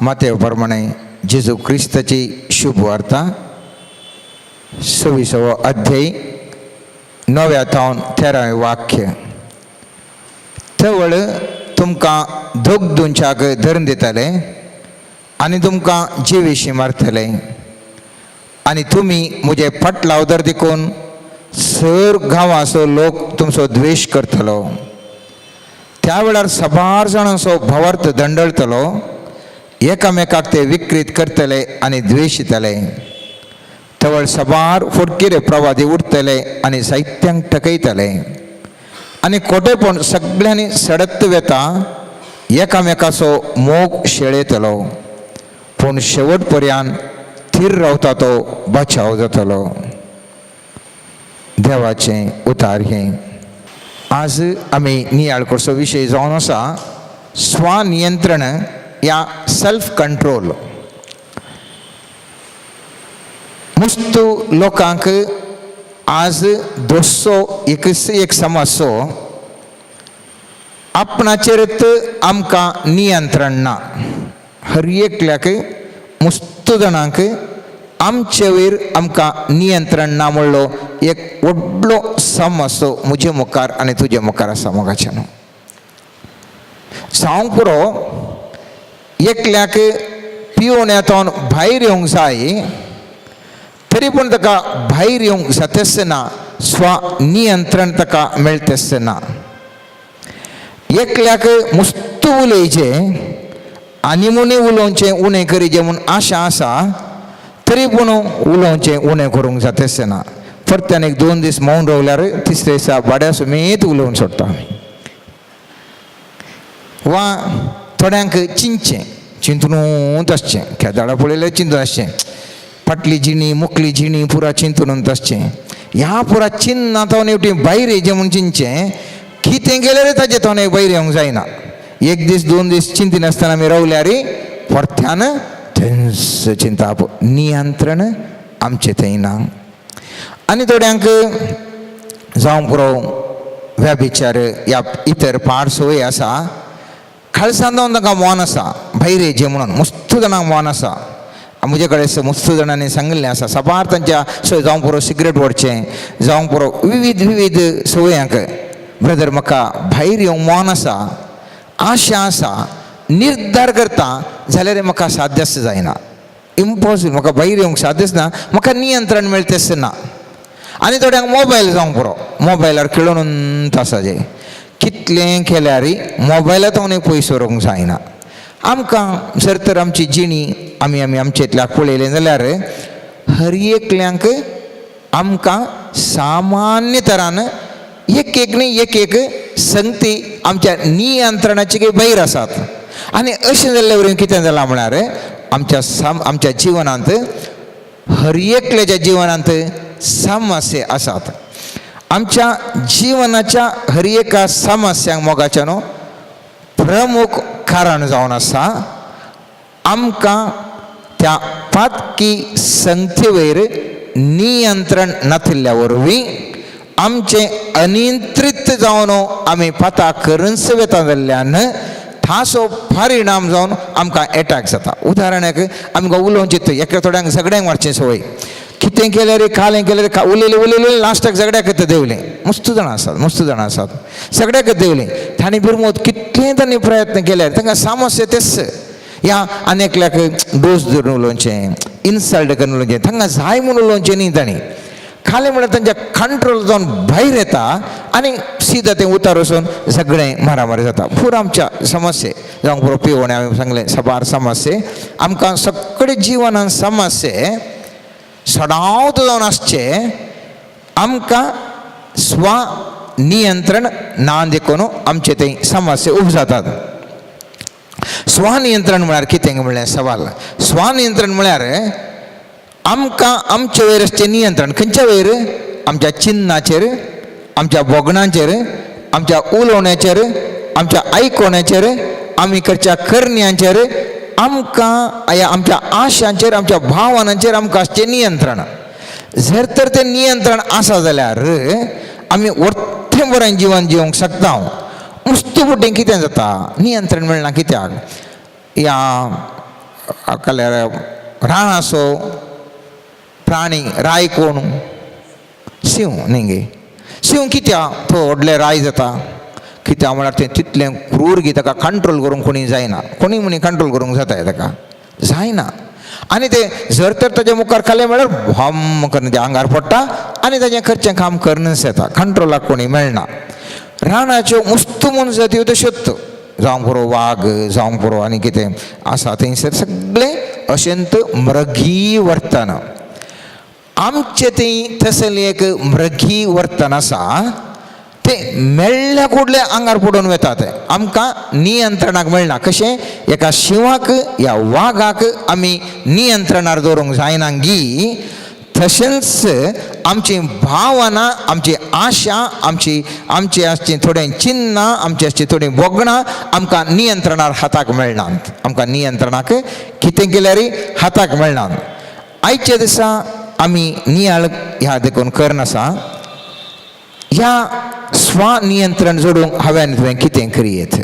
मातेव प्रमाणे जेजू क्रिस्ताची शुभ वार्ता 26वो अध्याय 9व्या थावन 13वें वाक्य. तवळ तुमकां दोग दोनच्याक धरून दितले आनी तुमकां जिवेशी मारतले आनी तुमी म्हजे फाटलावदर देखून सर गांवाचो लोक तुमचो द्वेश करतलो. त्या वेळार सबार जाणांचो भावार्थ दंडळतलो, एकामेकाक ते विकृत करतले आनी द्वेशितले. तवळ सबार फुटकिरे प्रवादी उठतले आनी साहित्यांक टकयतले आनी खोटेपण सगळ्यांनी सडत वेता, एकामेकाचो मोग शेळयतलो. पूण शेवट पर्यंत थीर रावता तो बचाव जातलो. देवाचें उतार हें. आज आमी नियाळ करचो विशय जावन आसा स्वनियंत्रण या सेल्फ कंट्रोल. मुस्तू लोकांक आज दोसो एक एक समस्यो, आपणाचेरच आमकां नियंत्रण ना. हर एकल्याक, मुस्तू जाणांक आमचे वयर आमकां नियंत्रण ना म्हणलो एक व्हडलो समस्यो म्हजे मुखार आनी तुजे मुखार आसा. मोगाच्यान जावंक पुरो, एकल्याक पिवन येतोन भायर येवंक जाय, तरी पूण ताका भायर येवंक जाता ना, स्वनियंत्रण ताका मेळतेच ना. एकल्याक मुस्तू उलयचें आनी मुनी उलोवचें उणें करीचें म्हूण आशा आसा, तरी पूण उलोवचें उणें करूंक जातेच ना. परत्यान एक दोन दीस मौन रावल्यार तिसरे दिसा बाड्या सुमेत उलोवन सोडटा आमी. वा थोड्यांक चिंतचें, चिंतूनच आसचें, केदाळा पळयल्यार चिंतून आसचें, फाटली जिणी मुकली जिणी पुरा चिंतून आसचें. ह्या पुरा चिन्ना तो एकटी भायर येयचें म्हूण चिंतचें, कितें केल्यार ताजें तो एक भायर येवंक जायना. एक दीस दोन दीस चिंतिनासतना आमी रावल्यार परत्यान थंयच चिंताप, नियंत्रण आमचें थंय ना. आनी थोड्यांक जावं पुरो व्यभिचार या इतर पाड संवय आसा, खालसान जावन तांकां मन आसा भायर येयचें म्हणून. मस्त जाणांक मन आसा. म्हजे कडेन मस्त जाणांनी सांगिल्लें आसा, साबार तांच्या संवय, जावं पुरो सिगरेट ओडचें, जावं पुरो विविध विविध संवयांक. ब्रदर, म्हाका भायर येवंक मन आसा, आशा आसा, निर्धार करता जाल्यार म्हाका साध्यच जायना, इम्पॉसिबल, म्हाका भायर येवंक साध्यच ना, म्हाका नियंत्रण मेळतेच ना. आनी थोड्यांक मोबायल जावंक पुरो, मोबायलार खेळून आसा, जे कितलें केल्यार मोबायलांत एक पयस व्हरूंक जायना आमकां. जर तर आमची जिणी आमी आमी आमचेंतल्याक पळयलें जाल्यार हर एकल्यांक आमकां सामान्य तरान एक एक न्ही एक एक संगती आमच्या नियंत्रणाचे काही भायर आसात. आनी अशें जाल्ले वरवीं कितें जालां म्हळ्यार आमच्या साम आमच्या जिवनांत, हर एकल्याच्या जिवनांत समस्या आसात. आमच्या जिवनाच्या हर एका समस्यांक मोगाच्या न्हू प्रमुख कारण जावन आसा आमकां त्या पातकी संगती वयर नियंत्रण नातिल्ल्या वरवीं आमचें अनियंत्रीत जावन आमी पाता करन्स वेता जाल्ल्यान ताचो परिणाम जावन आमकां एटॅक जाता. उदाहरणाक आमकां उलोवंक चित्त एका थोड्यांक झगड्यांक मारचें संवय, कितें केल्यार कालें केल्यार उलयलें उलयलें लास्टाक झगड्याक देंवलें. मस्त जाणां आसात, मस्त जाणां आसात, सगळ्याक देंवलें. तांणी बिरमोत कितलें तांणी प्रयत्न केल्यार तांकां समस्या तेच. ह्या आनी एकल्याक दोश धरून उलोवचें, इन्सल्ट करून उलोवचें, तांकां जाय म्हूण उलोवचें न्ही, तांणी खाली म्हळ्यार तांच्या कंट्रोल जावन भायर येता आनी सिदा तें उतार वचून सगळें मारामारी जाता. पुरो आमच्या समस्ये जावंक पुरो पिवणे, हांवें सांगलें साबार समस्ये आमकां सगळे जिवनान समस्ये सदांच जावन आसचे आमकां स्व नियंत्रण ना देखून आमचे ते समस्या उब जातात. स्वनियंत्रण म्हळ्यार कितें म्हणल्यार सवाल. स्वनियंत्रण म्हळ्यार आमकां आमचे वयर आसचें नियंत्रण. खंयच्या वयर? आमच्या चिन्नाचेर, आमच्या भोगणांचेर, आमच्या उलोवण्याचेर, आमच्या आयकोण्याचेर, आमी करच्या करण्यांचेर, आमकां या आमच्या आशांचेर, आमच्या भावनांचेर आमकां आसचें नियंत्रण. जर तर तें नियंत्रण आसा जाल्यार आमी वर्तें बरें जिवन जिवंक शकता. मुस्तू फुडें कितें जाता, नियंत्रण मेळना कित्याक? या राणाचो प्राणी राय कोण? शिंव न्ही गे. शिंव कित्याक तो व्हडले राय जाता? कित्याक म्हळ्यार तें तितलें क्रूर की ताका कंट्रोल करूंक कोणी जायना. कोणी म्हणी कंट्रोल करूंक जाता ताका? जायना. आनी तें जर तर ताज्या मुखार खालें म्हळ्यार भम करून तें आंगार पडटा आनी ताजें खर्चें काम करनच येता. कंट्रोलाक कोणी मेळना. रानाच्यो मुस्तू मनजात्यो तश्योच, जावंक पुरो वाग, जावंक पुरो आनी कितें आसा थंयसर सगळें अशेंत मृगी वर्तन. आमचें थंय तसलें एक मृगी वर्तन आसा, तें मेळ्ळ्या कुडले आंगार पडून वता. तें आमकां नियंत्रणाक मेळना. कशें एका शिंवाक या वागाक आमी नियंत्रणार दवरूंक जायना गी, तशेंच आमची भावना, आमची आशा, आमची आमची आसची थोडें चिन्नां, आमची आसची थोडीं भोगणां आमकां नियंत्रणार हाताक मेळनात. आमकां नियंत्रणाक कितें केल्यार हाताक मेळनात. आयच्या दिसा आमी नियाळ ह्या देखून करनासा. ह्या स्वनियंत्रण जोडूंक हांवें तुवें कितें करयेत?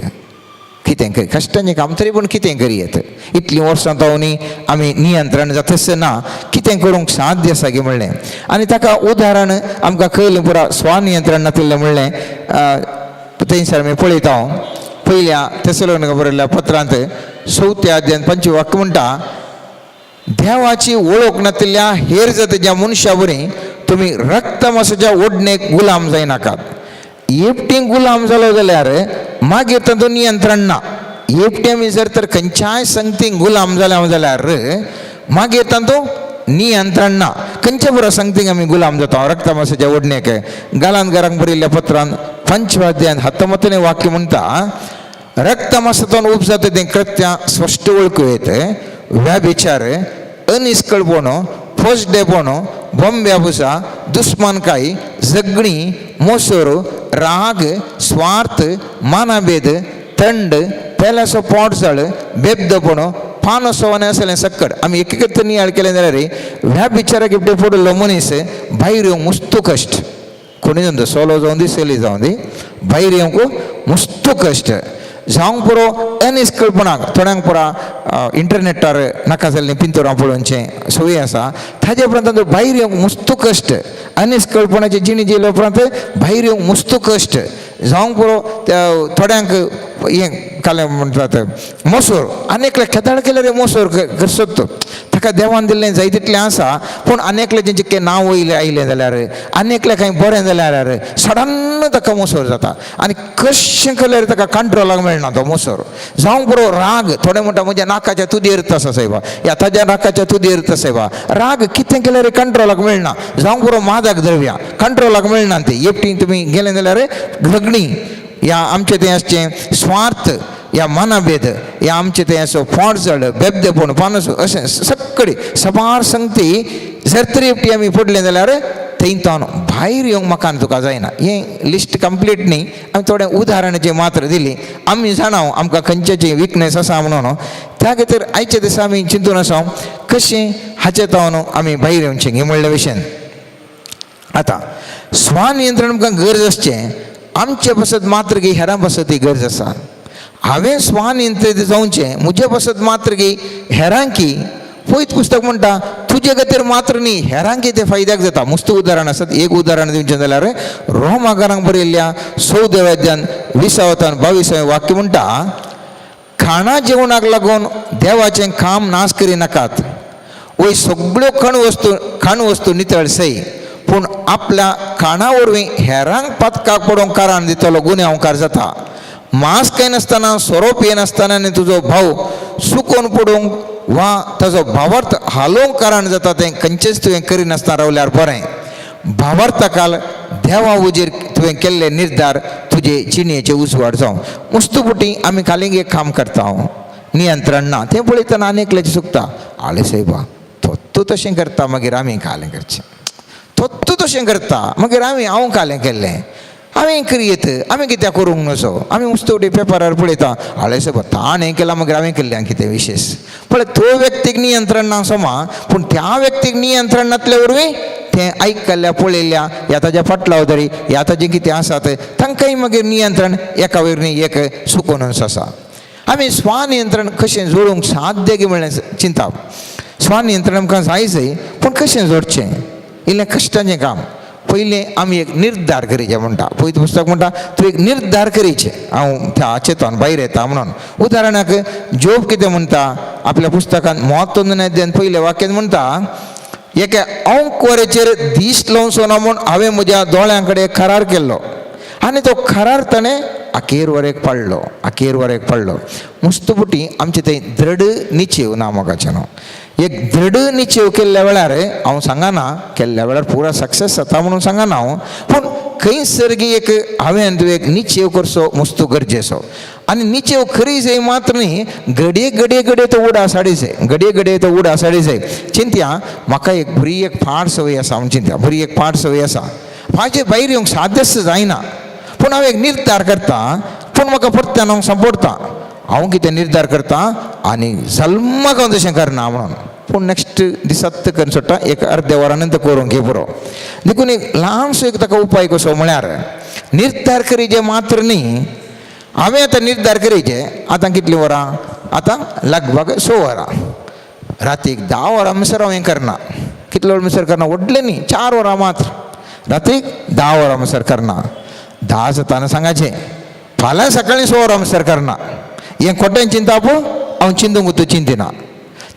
कितें करी? कश्टांचें काम तरी पूण कितें करयेत? इतलीं वर्सां न्ही आमी नियंत्रण जातच ना, कितें करूंक साध्य आसा की म्हणलें. आनी ताका उदाहरण आमकां कळ्ळें पुरा स्वनियंत्रण नातिल्लें म्हणलें. थंयसर आमी पळयता, पयल्या तेसलोनिका बरयल्ल्या पत्रांत चवथ्या अध्यायान 5 वाक्य म्हणटा, देवाची वळख नातिल्ल्या हेर जातीच्या मनशा बरी तुमी रक्तमासाच्या ओडणेक गुलाम जायनाकात. एकटी गुलाम जालो जाल्यार मागीर तातूंत नियंत्रण ना. एकटी आमी जर तर खंयच्याय संगतीक गुलाम जाल्या जाल्यार मागीर तातूंत नियंत्रण ना. खंयच्या बरो संगतीक आमी गुलाम जाता? रक्तमासाच्या ओडणेक. गालान घरांक बरयल्ल्या पत्रान 5 अध्यायान 19 वाक्य म्हणटा, रक्तमासातून उपजाता तें कृत्यां स्पश्ट वळखू येत. व्यभिचार, अनिस्कळपण, फोजडेपण, बोंब्या पुसा, दुस्मानकाय, झगडीं, मोसोर, राग, स्वार्थ, मानाभेद, थंड, पेल्याचो पोट जाळ, बेबदपण, पानसो आनी असलें सक्कड. आमी एक एक नियाळ केलें जाल्यार व्यभिचाराक एकटे पडिल्लो मनीस भायर येवंक मुस्तू कश्ट. कोणी जावं, सोलो जावं दी, चली जावं दी, भायर येवंक मुस्तू कश्ट. जावंक पुरो अनिस्कळपणाक. थोड्यांक पुरा इंटरनेटार नाका जाल्लीं पिंतुरां पळोवचें संवय आसा, ताजे उपरांत भायर येवंक मुस्तू कश्ट. अनिस्कळपणाची जिणी जियेल्या उपरांत भायर येवंक मुस्तू कश्ट. जावंक पुरो त्या थोड्यांक हें कालें म्हणटात मोसोर. आनी एकले खेदाळ केल्यार मोसोर करसोत. ताका देवान दिल्लें जाय तितलें आसा, पूण आनी एकलें जेंचें नांव वयलें आयलें जाल्यार, आनी एकलें कांय बरें जाल्यार सडन ताका मोसोर जाता आनी कशें केल्यार ताका कंट्रोलाक मेळना तो मोसोर. जावंक पुरो राग. थोडे म्हणटा म्हज्या नाकाच्या तुदयेर आसा सायबा, ह्या ताज्या नाकाच्या तुदयेर सायबा. राग कितें केल्यार कंट्रोलाक मेळना. जावंक पुरो मादक द्रव्यां कंट्रोलाक मेळना. ती एकटी तुमी गेले जाल्यार झगडीं, या आमचें तें आसचें स्वार्थ, या मनाभेद, या आमचें तें असो पोट जड, बेबदेपण, पानस, अशें सगळी सबार संगती जर तरी एकटी आमी पडलें जाल्यार थंय तावन भायर येवंक म्हाका आनी तुका जायना. हें लिस्ट कंप्लीट न्ही, आमी थोडें उदाहरणाचें मात्र दिली. आमी जाणा आमकां खंयच्याची विकनेस आसा म्हणून. त्या खातीर आयच्या दिसा आमी चिंतून आसा कशें हाचे तावन आमी भायर येवचें हें म्हणल्या विशयान. आतां स्वनियंत्रण आमकां गरज आसचें आमचे पासत मात्र की हेरां पासत ही गरज आसा. हांवें स्वनियंत्रीत जावचें म्हजे पासत मात्र की हेरांकी. पयत पुस्तक म्हणटा तुजे खातीर मात्र न्ही, हेरांकी तें फायद्याक जाता. मुस्त उदाहरण आसात. एक उदाहरण दिवचें जाल्यार रोमागारांक बरयल्ल्या 14व्या अध्यायान 20व्या 22व्या वाक्य म्हणटा, खाणा जेवणाक लागून देवाचें काम नाश करिनाकात. वय सगळ्यो खाण वस्तू नितळ सय, पूण आपल्या खाणा वरवीं हेरांक पातकाक पडोवंक कारण दितलो गुन्यांवकार जाता. मांस खायनासतना, सोरो पियेनासतना आनी तुजो भाव सुकोवन पडूंक वा ताजो भावार्थ हालोवंक कारण जाता तें खंयचेंच तुवें करिनासतना रावल्यार बरें. भावार्था काल देवा उजेर तुवें केल्ले निर्धार तुजे जिणेचे उजवाड जावं. मुस्तुपुटी आमी खालीं एक काम करता, हांव नियंत्रण ना. तें पळयतना आनी एकल्याचें चुकता, आले सायबा तो तशें करता मागीर आमी कालें करचें, तो तशें करता मागीर आमी हांव कालें केल्लें हांवें करयेत, आमी कित्याक करूंक नजो. आमी उस्तोवटी पेपरार पळयता, आळे सायबा ताणें केलां मागीर हांवें केल्लें कितें विशेश. पळय तो व्यक्तीक नियंत्रण ना समा, पूण त्या व्यक्तीक नियंत्रण नासले वरवीं तें आयकल्ल्या पळयल्ल्या ह्या ताज्या फाटलाव तरी ह्या ताजें कितें आसा तें तांकांय मागीर नियंत्रण एका वयर एक चुकोनच आसा. आमी स्वनियंत्रण कशें जोडूंक साध्य की म्हणलें चिंता. स्वनियंत्रण आमकां जाय जाय, पूण कशें जोडचें इल्लें कश्टाचें काम. पयलें आमी एक निर्धार करीचें म्हणटा. पयलीं पुस्तक म्हणटा तूं एक निर्धार करीचें, हांव त्या चेतोन भायर येता म्हणून. उदाहरणाक जोब कितें म्हणटा आपल्या पुस्तकान म्हत्व अध्यायान पयलें वाक्यान म्हणटा, एका अंकवरेचेर दीस लावचो ना म्हूण हांवें म्हज्या दोळ्यां कडेन करार केल्लो आनी तो करार ताणें अखेर वरेक पाडलो, अखेर वरेक पाडलो. मुस्तपुटी आमचे थंय दृढ निचेव ना मोगाचें न्हू. एक दृढ निचेव केल्ल्या वेळार हांव सांगना केल्ल्या वेळार पुरा सक्सेस जाता म्हणून सांगना हांव, पूण खंयसर गी एक हांवें तुवें एक निचेव करचो मुस्तू गरजेचो. आनी निचेव खरी जाय मात्र न्ही, घडये घडये घडये तो उडास हाडी जाय, घडये घडये तो उडास हाडी जाय. चिंतया म्हाका एक बरी एक फाट संवय आसा म्हूण चिंतया, बरी एक फाट संवय आसा, म्हाजे भायर येवंक साध्यच जायना, पूण हांव एक निर्धार करता, पूण म्हाका परत्यान हांव सांपडटा. हांव कितें निर्धार करता आनी जल्माक हांव तशें करना म्हणून, पूण नेक्स्ट दिसात करून सोडटा, एक अर्द्या वरान नंतर करूंक घे पुरो. देखून एक ल्हानसो एक ताका उपाय कसो म्हळ्यार निर्धार करीचे मात्र न्ही. हांवें आतां निर्धार करीचे, आतां कितलीं वरां, आतां लगभग 6 वरां, रातीक 10 वरां म्हणसर हांव हें करना. कितलो वेळ म्हणसर करना, व्हडलें न्ही, 4 वरां मात्र, रातीक 10 वरां म्हणसर करना. 10 जाताना सांगाचें फाल्यां सकाळीं 6 वरां म्हणसर करना. हें खोटें चिंताप हांव चिंतूंक तूं चिंतिना.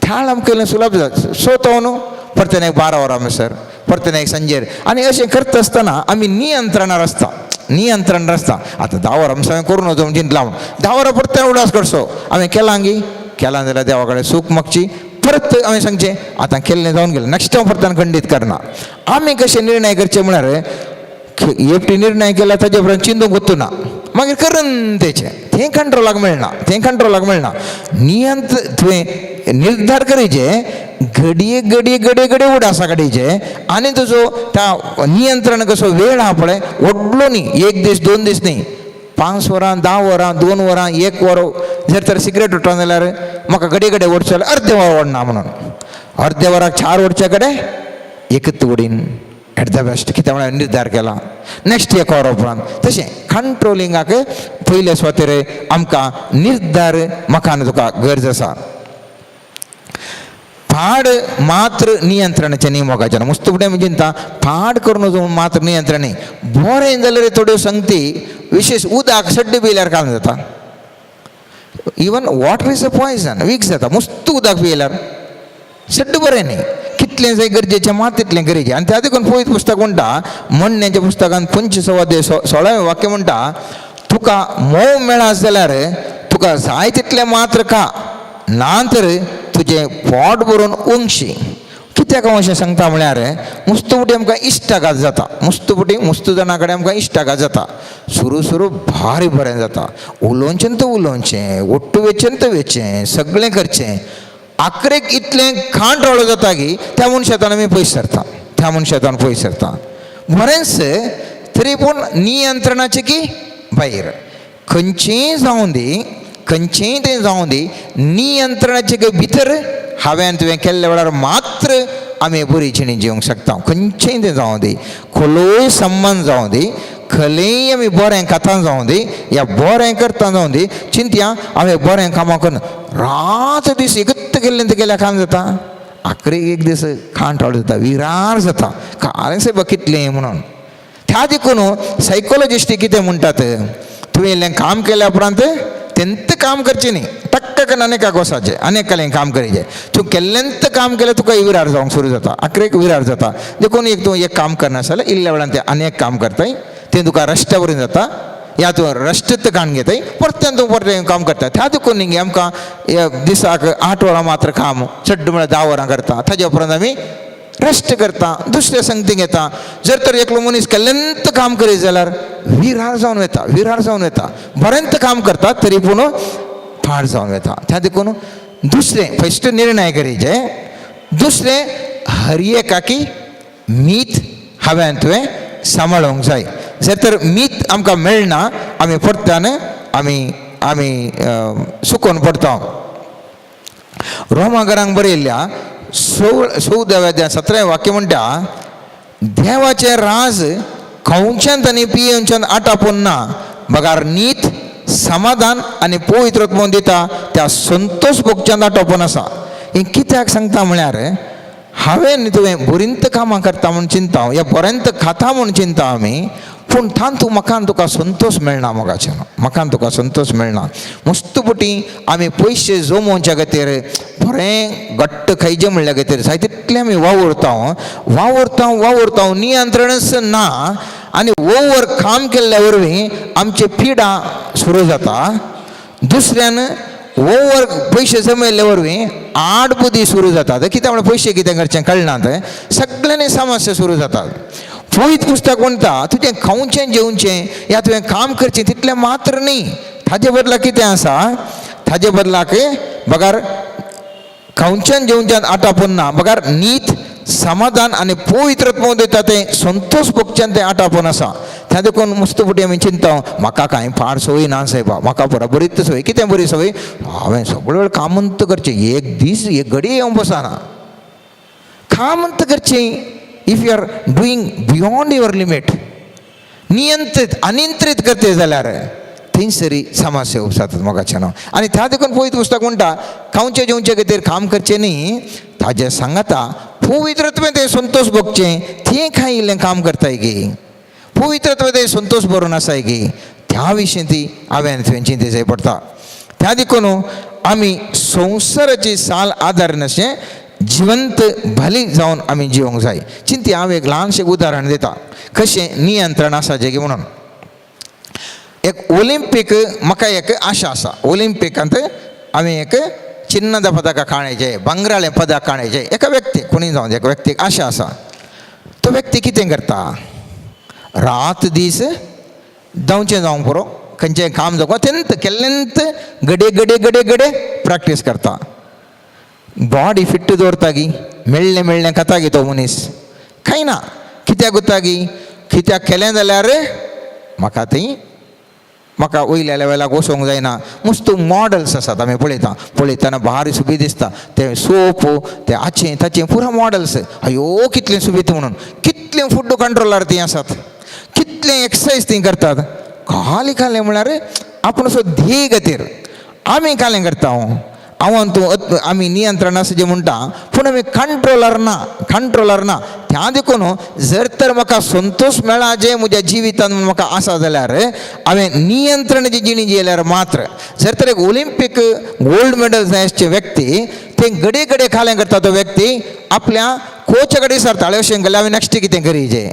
त्याळ आमकां इल्लें सुलभ जाता. सो तो न्हू परतें एक 12 वरां म्हणसर, परतें एक सांजेर, आनी अशें करता आसतना आमी नियंत्रणार आसता, नियंत्रण आसता. आतां 10 वरां म्हणसर हांवें करूं नजो म्हूण चिंतलां, म्हूण 10 वरां परतें उडास करचो हांवें केलां गी, केलां जाल्यार देवा कडेन सूख मागची. परत हांवें सांगचें आतां केल्लें जावन गेलें, नेक्स्ट हांव परत्यान खंडीत करना. आमी कशें निर्णय करचे म्हळ्यार एकटी निर्णय केला ताजे उपरांत चिंतूंक वचना, मागीर करून तेचें तें कंट्रोलाक मेळना, तें कंट्रोलाक मेळना. नियंत्र तुवें निर्धार करीचे, घडये घडये घडये घडये उडासा काडीचे आनी तुजो त्या नियंत्रण कसो वेळ आहा पळय व्हडलो न्ही, 1 दीस 2 दीस न्ही, 5 वरां 10 वरां 2 वरां 1 वर. जर तर सिगरेट उठलो जाल्यार म्हाका घडये घडये ओडचें जाल्यार अर्दें वर ओडना म्हणून, अर्दे वराक 4 वरच्या कडेन एकच ओडीन एट the best, कित्याक म्हळ्यार निर्धार केला नेक्स्ट 1 वर उपरांत. तशें कंट्रोलिंगाक पयले सुवातेर आमकां निर्धार म्हाका आनी तुका गरज आसा. पाड मात्र नियंत्रणाचें न्ही मोगाचें मुस्त फुडें आमी चिंता पाड करून वचून मात्र नियंत्रण न्ही. बरें जाल्यार थोड्यो संगती विशेष उदक सड्डे पियल्यार काम जाता. Even water is a poison, वीक जाता मुस्त उदक पियल्यार सड्ड बरें न्ही. कितलें जाय गरजेचें मात तितलें गरजेचें. आनी त्या देखून पवित्र पुस्तक म्हणटा, म्हणण्याच्या पुस्तकान 25 16 वाक्य म्हणटा, तुका मोव मेळत जाल्यार तुका जाय तितलें मात्र खा, ना तर तुजें पोट भरून उंगशी. कित्याक हांव अशें सांगता म्हळ्यार मुस्तुपुटी आमकां इश्टागात जाता, मुस्तुपुटी मुस्तू जाणा कडेन आमकां इश्टागात जाता. सुरू सुरू भारी बरें जाता, उलोवचें तर उलोवचें, ओट्टू वेचें तर वेचें, सगळें करचें. आखरेक इतलें खाण रोळो जाता की त्या मनशांतान आमी पयस सरता, त्या मनशांतान पयस सरता. बरेंच तरी पूण नियंत्रणाचें की भायर खंयचेंय जावं दी, खंयचेंय तें जावं दी, नियंत्रणाचे भितर हांवें तुवें केल्ल्या वेळार मात्र आमी बरी जिणी जिवंक शकता. खंयचेंय तें जावं दी, खोलोय संबंद जावं दी, खलेय आमी बरें खाता जावं दी या बरें करता जावं दी, चिंतया हांवें बरें कामां करून रात दीस एकत्र केल्लें तें केल्यार काम जाता. आखरी एक दीस खाण टाळ जाता, विरार जाता, कारण सायबा कितलें म्हणून. त्या देखून सायकोलॉजिस्ट कितें म्हणटात, तुवें इल्लें काम केल्या उपरांत तेंत काम करचें न्ही, टक्क करून अनेकाक वचपाचें, अनेकालें काम करीचें. तूं केल्लेंत काम केलें तुका विरार जावंक सुरू जाता, आखरेक विरार जाता. देखून एक तूं एक काम करना जाल्यार इल्ल्या वेळान तें अनेक काम करताय, तें तुका रस्त्या वरून जाता, या तूं रस्त्यात काण घेताय, परत्यान तूं परतें काम करता. त्या देखून न्ही आमकां दिसाक 8 वरां मात्र काम, चड म्हळ्यार 10 वरां करता, ताजे उपरांत आमी रेस्ट करता, दुसऱ्या संगती घेता. जर तर एकलो मनीस केल्लेंत काम करीत जाल्यार विरार जावन वता, विरार जावन वता, बरेंत काम करता तरी पूण पाड जावन वता. त्या देखून दुसरें फस्ट निर्णय करीचे, दुसरें हर एकाकी मीत हांवें तुवें सांबाळूंक जाय. जर तर मीत आमकां मेळना, आमी परत्यान आमी आमी सुकोवन पडटा. रोमागरांक बरयल्ल्या 14व्या 17 वाक्य म्हणटा, देवाचें राज खावच्यान आनी पियेवच्यान आटापून ना, बगार नीत, समाधान आनी पवित्र आत्मो दिता त्या संतोष भोगच्यान आटोपून आसा. हें कित्याक सांगता म्हळ्यार हांवें तुवें बरींत कामां करता म्हूण चिंता, या बरेंत खाता म्हूण चिंता आमी, पूण तातूंत म्हाका तुका संतोष मेळना. मोगाचें म्हाका तुका संतोष मेळना. मस्त पटी आमी पयशे जमोवच्या खातीर बरें घट्ट खायचें म्हणल्या खातीर जाय तितलें आमी वावुरता वावुरता वावुरता, नियंत्रणच ना. आनी ओवर काम केल्ल्या वरवीं आमचे पिडा सुरू जाता. दुसऱ्यान ओवर पयशे जमयल्ले वरवीं आड बुद्दी सुरू जातात. कित्याक म्हळ्यार पयशे कितें करचें कळनात, सगळ्यांनी समस्या सुरू जातात. पवित्र पुस्तक म्हणटा तुजें खावचें जेवचें या तुवें काम करचें तितलें मात्र न्ही, ताजे बदला कितें आसा, ताजे बदलाक बगार खावच्यान जेवच्यान आटापून ना, बगार नीत समाधान आनी पवित्र आत्मो दिता तें संतोष भोगच्यान तें आटापून आसा. त्या देखून मस्त फुडें आमी चिंता, म्हाका कांय फार संवय ना सायबा, म्हाका बरा बरीच संवय. कितें बरी संवय? हांवें सगळे वेळ कामंत करचें, एक दीस एक घडी हांव बसना, कामंत करचें. If you are doing beyond your limit, नियंत्रीत अनियंत्रीत करते जाल्यार थंयसरी समस्या उपजातात मोगाचें न्हू. आनी त्या देखून पवित्र पुस्तक म्हणटा खावचें जेवचे खातीर काम करचें न्ही, ताजें सांगाता पवित्रत्वें तें संतोष भोगचें. तें कांय इल्लें काम करताय गी, पवित्रत्वें तें संतोष भरून आसाय गी, त्या विशीं ती हांवें तुवें चिंते जाय पडटा. त्या देखून आमी संवसाराची साल आदार नाशें जिवंत भली जावन आमी जिवंक जाय. चिंती हांव एक ल्हानशें उदाहरण दिता कशें नियंत्रण आसाचें की म्हणून. एक ओलिंपीक म्हाका एक आशा आसा, ओलिंपिकांत आमी एक चिन्नद पदक काडचें, भांगराळें पदक काडचें. एका व्यक्ती कोणी जावं, एका व्यक्तीक आशा आसा. तो व्यक्ती कितें करता, रात दीस धांवचें जावंक पुरो, खंयचें काम जावं तेंत केल्लेंत गडे गडे गडे गडे प्रॅक्टीस करता. बॉडी फिट्ट दवरता गी, मेळ्ळें मेळ्ळें खाता गी तो मनीस, कांय ना. कित्याक उरता गी, कित्याक केलें जाल्यार म्हाका थंय म्हाका वयल्या लेवलाक वचोंक जायना. मस्त मॉडल्स आसात, आमी पळयता, पळयतना भारी सुबीत दिसता ते सोप ते हाचें ताचें पुरा मॉडल्स, अयो कितलें सुबीत म्हणून. कितलें फूड कंट्रोलार तीं आसात, कितलें एक्सरसायज तीं करतात. खाली खालें म्हळ्यार आपूण असो ध्येय खातीर आमी कालें करता. हांव तूं आमी नियंत्रण आसा जें म्हणटा, पूण आमी कंट्रोलर ना, कंट्रोलर ना. त्या देखून जर तर म्हाका संतोष मेळा जे म्हज्या जिवितान म्हाका आसा जाल्यार हांवें नियंत्रण जी जिणी जियेल्यार मात्र. जर तर एक ओलिंपीक गोल्ड मेडल जाय आसचे व्यक्ती ते घडये घडये खालें करता, तो व्यक्ती आपल्या कोचा कडेन विचारता, अशें गेल्यार हांवें नेक्स्ट कितें करीजे.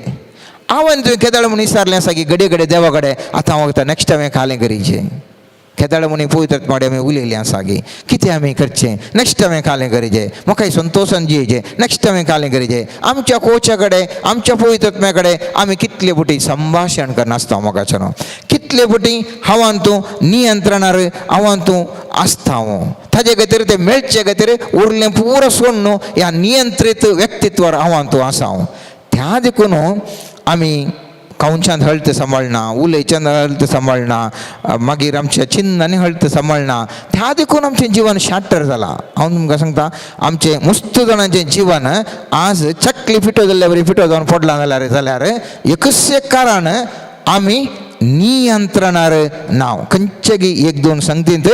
हांवें तुवें केदळ म्हूण विचारलें आसा की घडये घडये देवा कडेन आतां हांव नेक्स्ट हांवें खालें करीजे. केदळ म्हूण पवित्र माडे आमी उलयलीं आसा गी कितें आमी करचें, नेक्स्ट हांवें खालें करीजे, म्हाका संतोशान जियेचें, नेक्स्ट हांवें खालें करीजे. आमच्या कोचा कडेन, आमच्या पवित्र आत्म्या कडेन आमी कितले फुटी संभाशण करनासता मोगाचें न्हू, कितले फुटी हांवान तूं नियंत्रणार हांवान तूं आसता. हांव ताजे खातीर तें मेळचे खातीर उरलें पुरो सोड न्हू, ह्या नियंत्रीत व्यक्तित्वार हांवान तूं आसा. हांव त्या देखून आमी खावच्यान हळत सांबाळना, उलयच्यान हळत सांबाळना, मागीर आमच्या चिन्नांनी हळत सांबाळना. त्या देखून आमचें जिवन शाटर जालां. हांव तुमकां सांगता, आमचें मस्त जाणांचें जिवन आज चकली फिटो जाल्ल्या बरी फिटो जावन पडलां जाल्यार जाल्यार एकूच एक कारण, आमी नियंत्रणार ना. खंयचे एक दोन संगतींत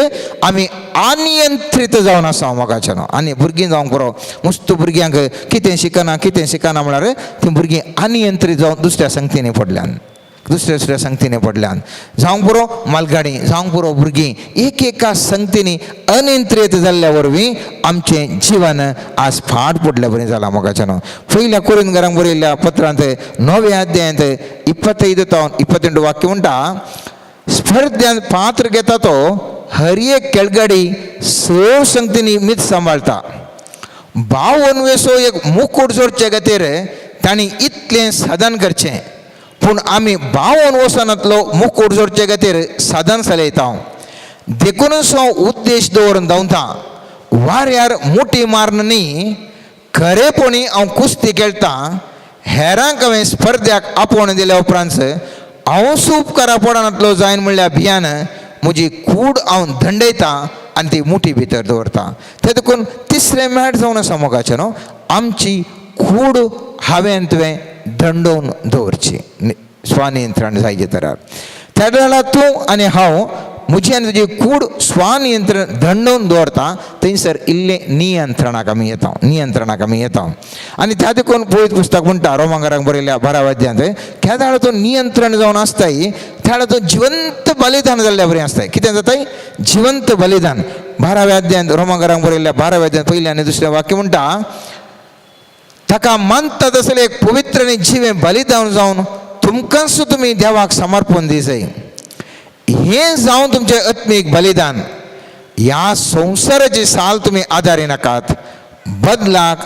आमी अनियंत्रीत जावन आसा मोगाचें न्हू. आनी भुरगीं जावंक पुरो, मस्त भुरग्यांक कितें शिकना कितें शिकना म्हळ्यार तीं भुरगीं अनियंत्रीत जावन दुसऱ्या संगतींनी पडल्यान, दुसऱ्या दुसऱ्या संगतींनी पडल्यान. जावंक पुरो मालगाडी, जावंक पुरो भुरगीं एक एका संगतींनी अनियंत्रीत जाल्ल्या वरवीं आमचें जिवन आज फाट पडल्या बरें जालां मोगाचें न्हू. पयल्या कोरिंथकारांक बरयल्ल्या पत्रांत 9व्या अध्यायांत 25 तावन 28 वाक्य म्हणटा, स्पर्ध्यान पात्र घेता तो हर एक खेळगडी स संगतींनी मीत सांबाळटा. 52 वेसो एक मुकूट जोडचे खातीर तांणी इतलें साधन करचें, पूण आमी 52 वर्सांतलो मुकूट जोडचे खातीर साधन चलयता. देखूनच हांव उद्देश दवरून धांवता, वाऱ्यार मुठी मारून न्ही, खरेपणी हांव कुस्ती खेळटा. हेरांक हांवें स्पर्ध्याक आपोवण दिल्या उपरांत हांव उपकारा पडनातलो जायन म्हणल्यार भियान म्हजी कूड हांव दंडयता आनी ती मुठी भितर दवरता. ते देखून तिसरें मॅट जावन आसा मोगाचें न्हू, आमची कूड हांवें तुवें दंडोवन दवरची, स्वनियंत्रण जायचे तरार. त्या वेळार तूं आनी हांव म्हजी आनी तुजी कूड स्वनियंत्रण दंडोवन दवरता थंयसर इल्लें नियंत्रणाक आमी येता, नियंत्रणाक आमी येता. आनी त्या देखून पवित्र पुस्तक म्हणटा रोमांगारांक बरयल्या 12 अध्यायांत, केदाळ तो नियंत्रण जावन आसताय त्या तो जिवंत बलिदान जाल्ल्या बरें आसताय. कितें जाताय? जिवंत बलिदान. 12व्या अध्यायांत रोमांगारांक बरयल्ल्या 12व्या अध्यायांत पयलें आनी दुसरें वाक्य म्हणटा, ताका मानता तसलें एक पवित्र आनी जिवें बलिदान जावन तुमकांच तुमी देवाक समर्पण दिसय. हें जावन तुमचें आत्मीक बलिदान. ह्या संवसाराची साल तुमी आदारी नाकात, बदलाक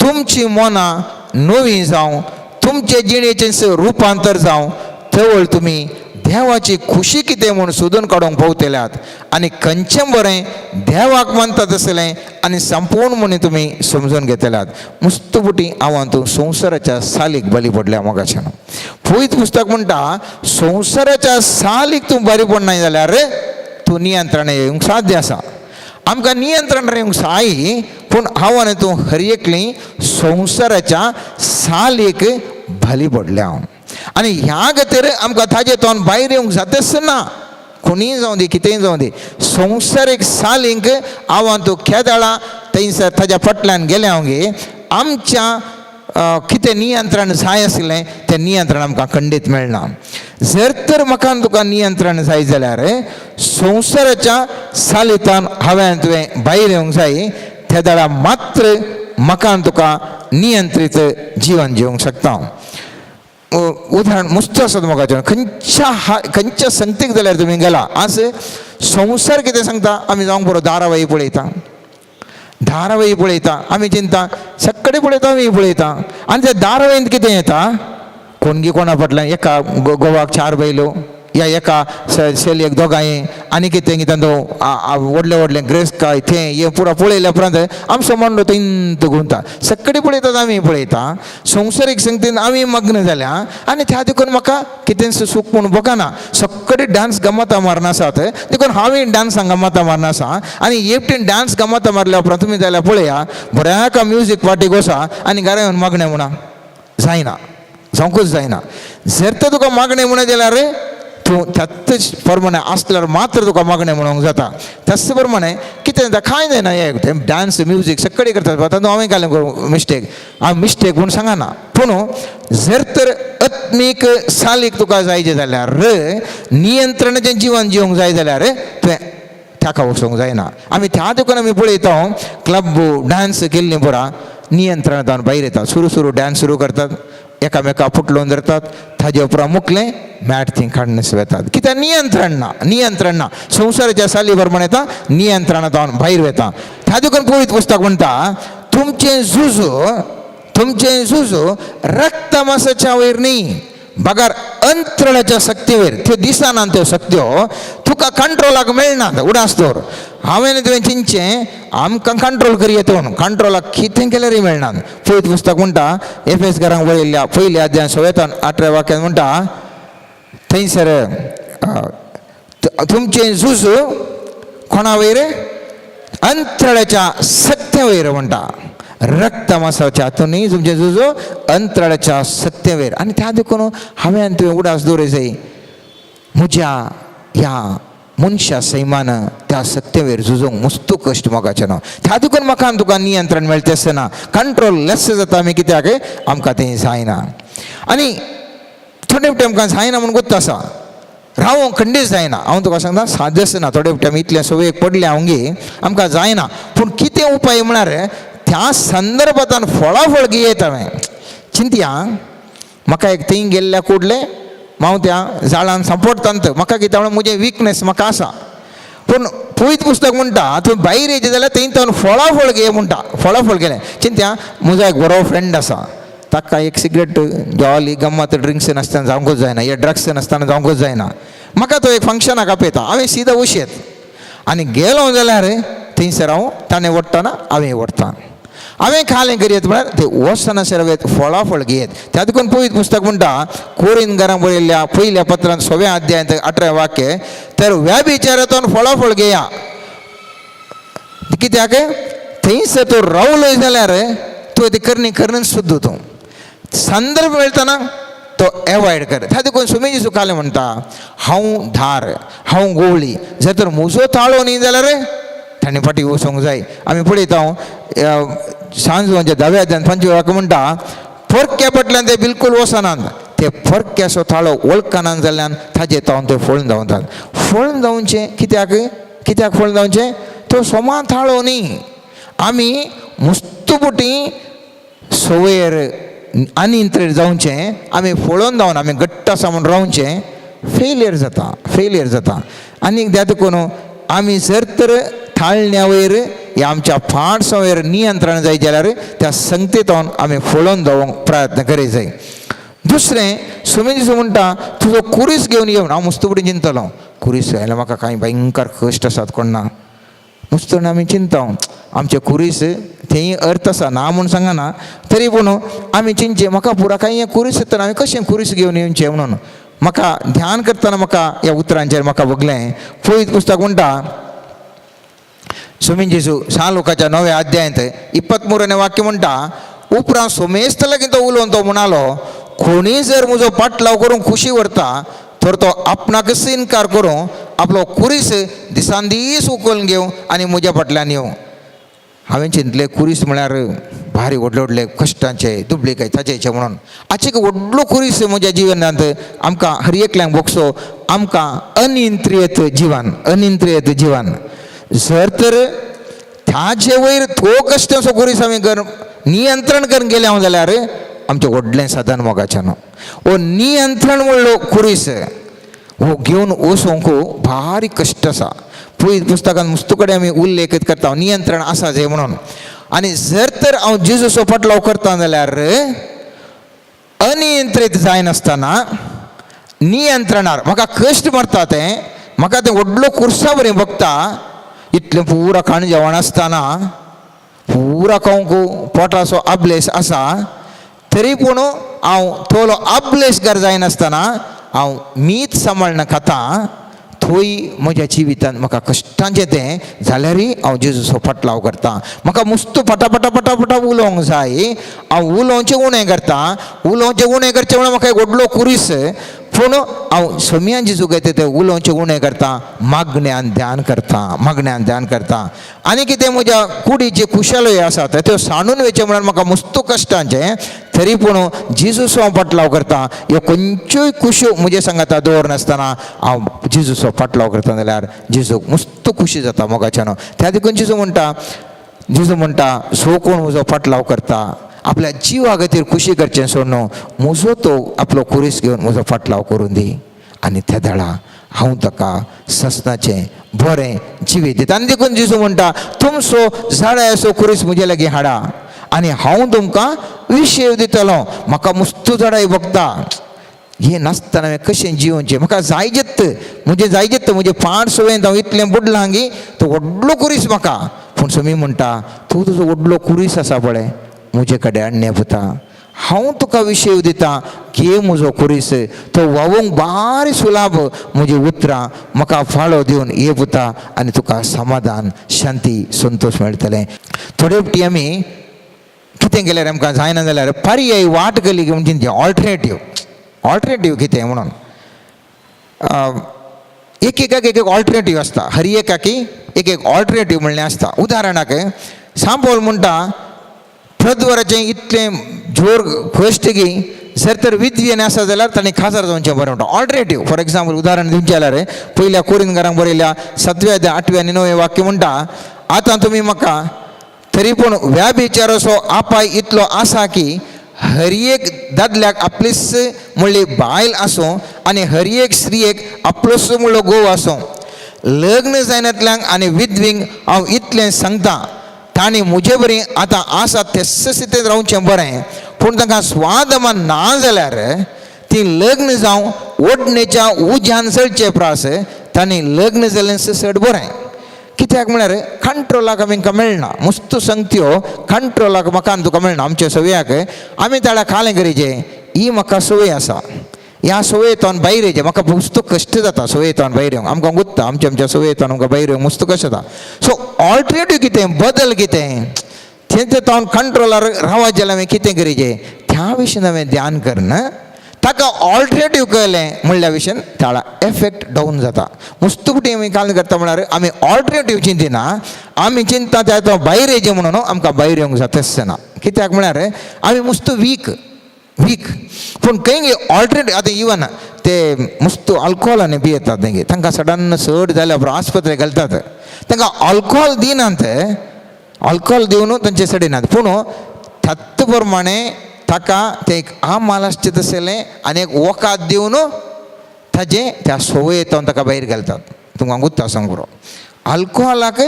तुमची मनां नवीं जावं, तुमचे जिणेचें रुपांतर जावं, तवळ तुमी देवाची खुशी कितें म्हूण सोदून काडूंक पावतल्यात आनी खंयचें बरें देवाक मानता तसलें आनी संपूर्ण म्हूण तुमी समजून घेतल्यात. मुस्त बुटी हांव तूं संवसाराच्या सालीक बली पडल्या मोगाच्यान. पवित्र पुस्तक म्हणटा संवसाराच्या सालीक तूं बरी पडनाय जाल्यार तूं नियंत्रण येवंक साध्य आसा. आमकां नियंत्रण येवंक साय, पूण हांव आनी तूं हर एकली संवसाराच्या सालीक बली पडल्या आनी ह्या खातीर आमकां ताजे तोंड भायर येवंक जातच ना. कोणीय जावं दी, कितेंय जावं दी, संवसारीक सालींक हांव तूं खेदाळा थंयसर ताज्या फाटल्यान गेलें हांव गे आमच्या कितें नियंत्रण जाय आशिल्लें तें नियंत्रण आमकां खंडीत मेळना. जर तर म्हाका तुका नियंत्रण जाय जाल्यार संवसाराच्या सालितान हांवें तुवें भायर येवंक जाय, त्या दाडा मात्र म्हाका तुका नियंत्रीत जिवन जिवंक शकता. उदाहरण मुस्त आसा मोगाचें. खंयच्या खंयच्या संगतीक जाल्यार तुमी गेला, आज संवसार कितें सांगता आमी जावंक बरो धारावाही पळयता, धारावाही पळयता, आमी चिंता सगळे पळयता, आमी पळयता. आनी त्या धारावाहींत कितें येता, कोणगी कोणा फाटल्यान एका गोवाक 4 बैलो या एका चलयेक दोगांय आनी कितें कितें तो व्हडलें व्हडलें ग्रेस काय तें हें पुरा पळयल्या उपरांत आमचो मांडो थंय घुंवता. सगळे पळयतात, आमी पळयता. संवसारीक संगतीन आमी मग्न जाल्या आनी त्या देखून म्हाका कितेंच सूख म्हूण भोगना. सगळे डांस गमता मारना आसात देखून हांवें डांसांक गमता मारना आसा. आनी एकटीन डांस गमता मारल्या उपरांत तुमी जाल्यार पळया बऱ्या एका म्युजीक पार्टीक वसा आनी घरा येवन मागणें म्हणा जायना, जावंकूच जायना. जर तर तुका मागणें म्हणत जाल्यार तूं त्याच प्रमाणे आसल्यार मात्र तुका मागणें म्हणूंक जाता. त्याच प्रमाणे कितें जाता कांय जायना, हें तें डांस म्युजीक सगळें करतात, तातूंत हांवें घालें मिस्टेक, हांव मिस्टेक म्हूण सांगना. पूण जर तर आत्मीक सालीक तुका जायचें जाल्यार, नियंत्रणाचें जिवन जिवंक जाय जाल्यार तुवें ताका वचूंक जायना. आमी त्या देखून आमी पळयता क्लब डांस केल्लीं पुरा नियंत्रणांत भायर येता. सुरू सुरू डांस सुरू करतात, एकामेका फुटलोवन धरतात, ताजे उपरांत मुकलें मॅट थंय काडून वेतात. कित्याक नियंत्रण ना, नियंत्रण ना. संवसाराच्या साली प्रमाण येता, नियंत्रणांत भायर वता. त्या देखून पवित्र पुस्तक म्हणटा तुमचें झुजू, तुमचें झुजू रक्तमासाच्या वयर न्ही, बगर अंतरणाच्या शक्तीवयर. त्यो दिसना त्यो शक्त्यो तुका कंट्रोलाक मेळना. उडास दवर, हांवें तुवें चिंतचें आमकां कंट्रोल करी येता म्हणून, कंट्रोलाक कितें केल्यारय मेळना. पवित्र पुस्तक म्हणटा एफएस घरांक बरयल्ल्या पयल्या अध्याय 16 18 वाक्यान म्हणटा थंयसर तुमचें झूज कोणा वयर? अंतराळाच्या सत्य वयर म्हणटा. रक्तमासाच्या हातून न्ही तुमचें झूज अंतराळाच्या सत्य वयर. आनी त्या देखून हांवें तुवें उडास दवरय जाय म्हज्या ह्या मनशा सैमान त्या सत्यवेर झुजूंक मुस्तू कश्ट मोगाचें ना. त्या देखून म्हाका तुका नियंत्रण मेळटा आसतना कंट्रोल लेस जाता. आमी कित्याक आमकां तें जायना आनी थोडे फावटी आमकां जायना म्हूण गोत्त आसा, रावोंक खंडीत जायना. हांव तुका सांगता सादें आसना. थोडे फावटी आमी इतलें संवयेक पडलें हांव गे आमकां जायना. पूण कितें उपाय म्हळ्यार त्या संदर्भांत फळाफळ घेयत. हांवें चिंतया म्हाका एक थंय गेल्ल्या कुडलें हांव त्या जाळान सांपडटा म्हाका कितें म्हणल्यार म्हजें विकनेस म्हाका आसा. पूण पवित्र पुस्तक म्हणटा तूं भायर येयचें जाल्यार थंय तो फळाफळ घे म्हणटा. फळाफळ गेलें चिंत्या म्हजो एक बरो फ्रेंड आसा, ताका एक सिगरेट जॉली गम्मत ड्रिंक्स नासतना जावंकूच जायना, हे ड्रग्स नासतना जावंकूच जायना. म्हाका तो एक फंक्शनाक आपयता, हांवें सिदा उशेत आनी गेलो जाल्यार थंयसर हांव ताणें ओडटना हांवें ओडटा, हांवें खालें करयत म्हळ्यार ते वचना सर फळाफळ घेयत. त्या देखून पवित्र पुस्तक म्हणटा कोरीन घरां बरयल्ल्या पयल्या पत्रान 6व्या अध्यायांत 18 वाक्य तर व्याभिचारातून फळाफळ घेया. कित्याक थंयसर तूं रावलो जाल्यार तूं ती करणी करून सुद्दां तूं संदर्भ मेळटना तो एवॉयड कर. त्या देखून स्वामी जेजू कालें म्हणटा, हांव धार, हांव गोवळी, जर तर म्हजो ताळो न्ही जाल्यार ताणें फाटीं वचोंक जाय. आमी पळयता सांजवांच्या धाव्या अध्यायान 5 वाक्य म्हणटा, परक्या फाटल्यान ते बिलकूल वचनात, ते परक्याचो ताळो वळखनात जाल्ल्यान ताजे तावन ते फळून धांवतात. फळून धांवचें कित्याक? कित्याक फळून धांवचें? तो सोमा ताळो न्ही. आमी मुस्तुपुटी संवयर अनियंत्रीत जावचें, आमी फळोवन धांवन आमी घट्ट आसा म्हूण रावचें, फेलियर जाता, फेलियर जाता. आनी त्या देखून आमी जर तर थाळण्या वयर ह्या आमच्या फाटसां वयर नियंत्रण जाय जाल्यार त्या संगतेंत आमी फळोवन धांवंक प्रयत्न करीत जाय. दुसरें स्वामी जेजू म्हणटा, तुजो कुरीस घेवन येवन. हांव मुस्तुपुटी चिंतलो, कुरीस जाल्यार म्हाका कांय भयंकर कश्ट आसात कोण ना. मुस्तून आमी चिंता आमचे कुरीस थंय अर्थ आसा ना म्हूण सांगना, तरी पूण आमी चिंतचें म्हाका पुरा कांय हें कुरीस येतना हांवें कशें कुरीस घेवन येवचें म्हणून. म्हाका ध्यान करतना म्हाका ह्या उतरांचेर म्हाका भोगलें. पवित्र पुस्तक म्हणटा, स्वामी जेजू सान लुकाच्या 9व्या अध्यायांत 23ನೇ वाक्य म्हणटा, उपरांत सोमेस्त लागीं तो उलोवन तो म्हणालो, कोणी जर म्हजो पाटलाव करूंक खुशी व्हरता तर तो आपणाकच इनकार करूं आपलो कुरीस दिसान दीस उखलून घेवं आनी म्हज्या फाटल्यान येवं. हांवें चिंतलें कुरीस म्हळ्यार भारी व्हडले व्हडले कश्टांचे दुबळे काय ताचेचे म्हणून. आचेक व्हडलो कुरीस म्हज्या जिवनांत आमकां हर एकल्यांक भोगसो, आमकां अनियंत्रीत जिवन, अनियंत्रीत जिवन. जर तर ताजे वयर तो कश्टांचो कुरीस आमी कर नियंत्रण करून गेले हांव जाल्यार आमचें व्हडलें साधन मोगाचें न्हू. हो नियंत्रण म्हणलो कुरीस हो घेवन वचोंक भारी कश्ट आसा. पयलीं पुस्तकान मुस्तू कडेन आमी उल्लेख करता नियंत्रण आसा जे म्हणून. आनी जर तर हांव जेजूचो फाटलाव करता जाल्यार अनियंत्रीत जायनासतना नियंत्रणार म्हाका कश्ट मारता, तें म्हाका तें व्हडलो कुर्सा बरें बघता. इतलें पुरा खाण जेवण आसतना पुरा खावंक पोटाचो अब्लेस आसा, तरी पूण हांव थोडो अब्लेसगार जायनासतना हांव मीत सांबाळना खाता, थंय म्हज्या जिवितांत म्हाका कश्टांचें तें जाल्यारय हांव जेजूचो फाटलाव करता. म्हाका मुस्तू पटापटा पटापटा उलोवंक जाय, हांव उलोवचें उणें करता. उलोवचें उणें करचें म्हणल्यार म्हाका एक व्हडलो कुरीस, पूण हांव सोमयान जेजू घेता तें उलोवचें उणें करता, मागण्यान ध्यान करता, मागण्यान ध्यान करता. आनी कितें म्हज्या कुडीचे कुशलय आसात त्यो सांडून वयचें म्हणल्यार म्हाका मुस्तू कश्टांचें, तरी पूण जेजूचो हांव फाटलाव करता. ह्यो खंयच्योय खुश्यो म्हजे सांगाता दवरनासतना हांव जेजूचो फाटलाव करता जाल्यार जेजूक मुस्तू खुशी जाता मोगाच्यान. त्या देखून जेजू म्हणटा, जेजू म्हणटा, सो कोण म्हजो फाटलाव करता आपल्या जिवा खातीर खुशी करचें सोडून म्हजो तो आपलो कुरीस घेवन म्हजो फाटलाव करून दी, आनी त्या दाळा हांव ताका ससनाचें बरें जिवीत दिता. आनी देखून जेजू म्हणटा, तुमचो झाडाचो कुरीस म्हजे लागीं हाडा आनी हांव तुमकां विशेव दितलो. म्हाका मुस्तू झाडाय बघता, हें नासतना हांवें कशें जिवनचें? म्हाका जायजेत, म्हजें जायजेत, म्हजें पांच सवें हांव इतलें बुडलां गी तो व्हडलो कुरीस म्हाका. पूण स्वामी म्हणटा, तूं तुजो व्हडलो कुरीस आसा पळय म्हजे कडेन हाडणे पुता, हांव तुका विशय दिता, घे म्हजो कुरीस, तो व्हांवूंक बारी सुलाभ, म्हजी उतरां म्हाका फाळो दिवन ये पुता, आनी तुका समाधान शांती संतोश मेळटलें. थोडे फावटी आमी कितें केल्यार आमकां जायना जाल्यार पर्याय वाट केली म्हणजे ऑल्टरनेटीव, ऑल्टरनेटीव कितें म्हणून एक एकाक एक एक ऑल्टरनेटीव आसता, हर एकाकी एक एक ऑल्टरनेटीव म्हणलें आसता. उदाहरणाक सांपोल म्हणटा, प्रद्वराचें इतलें जोर कश्ट की जर तर विद्येन आसा जाल्यार ताणें खाजार जावचें बरें म्हणटा. ऑल्टरनेटीव फॉर एग्जाम्पल उदाहरण दिवचें जाल्यार पयल्या कोरिंदकारांक बरयल्या 7व्या अध्याय 8व्या आनी 9वें वाक्य म्हणटा, आतां तुमी म्हाका तरी पूण व्याभिचाराचो आपाय इतलो आसा की हर एक दादल्याक आपलीच म्हणली बायल आसूं आनी हर एक स्त्रियेक आपलोच म्हणलो घोव आसूं. लग्न जायनातल्यांक आनी विधवींक हांव इतलें सांगता, तांणी म्हजे बरी आतां आसा तेच स्थितींत रावचें बरें, पूण तांकां स्वादमान ना जाल्यार ती लग्न जावं ओडणेच्या उज्यान चलचे प्रास तांणी लग्न जालें चड बरें. कित्याक म्हळ्यार कंट्रोलाक आमकां मेळना, मुस्तू संगत्यो कंट्रोलाक म्हाका आनी तुका मेळना. आमच्या सवयाक आमी ताळ्या खालें करीचे, ही म्हाका संवय आसा, ह्या संवयेंतल्यान भायर येयचें म्हाका मुस्तू कश्ट जाता. संवयेंतल्यान भायर येवंक आमकां गुत्ता, आमच्या आमच्या संवयेंतल्यान आमकां भायर येवंक मुस्तू कश्ट जाता. सो ऑल्टरनेटीव कितें, बदल कितें, तेंचे तावन कंट्रोलार रावत जाल्यार हांवें कितें करीचें त्या विशीं हांवें ध्यान करना, ताका ऑल्टरनेटीव कळ्ळें म्हणल्या विशयान ताळा एफेक्ट डावन जाता. मुस्तुपटी आमी काल करता म्हळ्यार आमी ऑल्टरनेटीव चिंतिना, आमी चिंता त्या तो भायर येयचें म्हणून आमकां भायर येवंक जाताच ना. कित्याक म्हळ्यार आमी मुस्त वीक वीक. पूण खंय ऑल्टरनेटीव आतां इवन ते मुस्त अल्कोहोलान पियेतात तेंगे, तांकां सडन चड जाल्या उपरांत आस्पत्रे घालतात, तांकां अल्कोहोल दिनात, अल्कोहोल दिवन तांचे सडिनात, पूण तत्त प्रमाणे ताका तें एक आमाल आसचें तसलें आनी एक वखाद दिवन ताजें त्या संवयेंत ताका भायर घालतात. तुमकां गुत्ता सांग पुरो, अल्कोहोलाक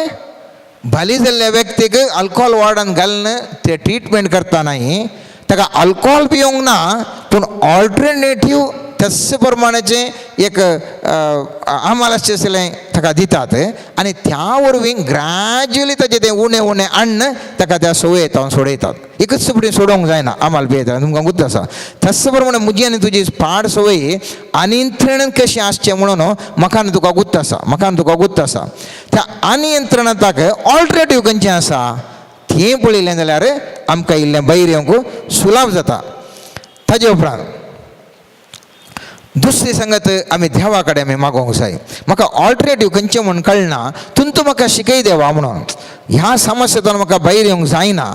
भाली जाल्ल्या व्यक्तीक अल्कोहोल वॉर्डान घालून ते ट्रिटमेंट करता न्ही, ताका अल्कोहोल पिवंक ना पूण ऑल्टरनेटीव तस प्रमाणाचें एक आमाल आसचें आसलें ताका दितात आनी त्या वरवीं ग्रॅज्युअली ताजें तें उणें उणें हाडून ताका त्या संवयेंत सोडयतात. एकच फुडें सोडोवंक जायना आमाल पियेता, तुमकां गुत्त आसा. तस प्रमाणे म्हजी आनी तुजी पाड संवय अनियंत्रण कशें आसचें म्हणून म्हाका आनी तुका गुत्त आसा, म्हाका आनी तुका गुत्त आसा. त्या अनियंत्रणाताक ऑल्टरनेटीव खंयचें आसा तें पळयलें जाल्यार आमकां इल्लें भायर येवंक सुलाभ जाता. ताजे उपरांत दुसरी संगत आमी देवा कडेन आमी मागोवंक जाय, म्हाका ऑल्टरनेटीव खंयचें म्हूण कळना, तुमकां म्हाका शिकय देवा म्हणून. ह्या समस्येंतल्यान म्हाका भायर येवंक जायना,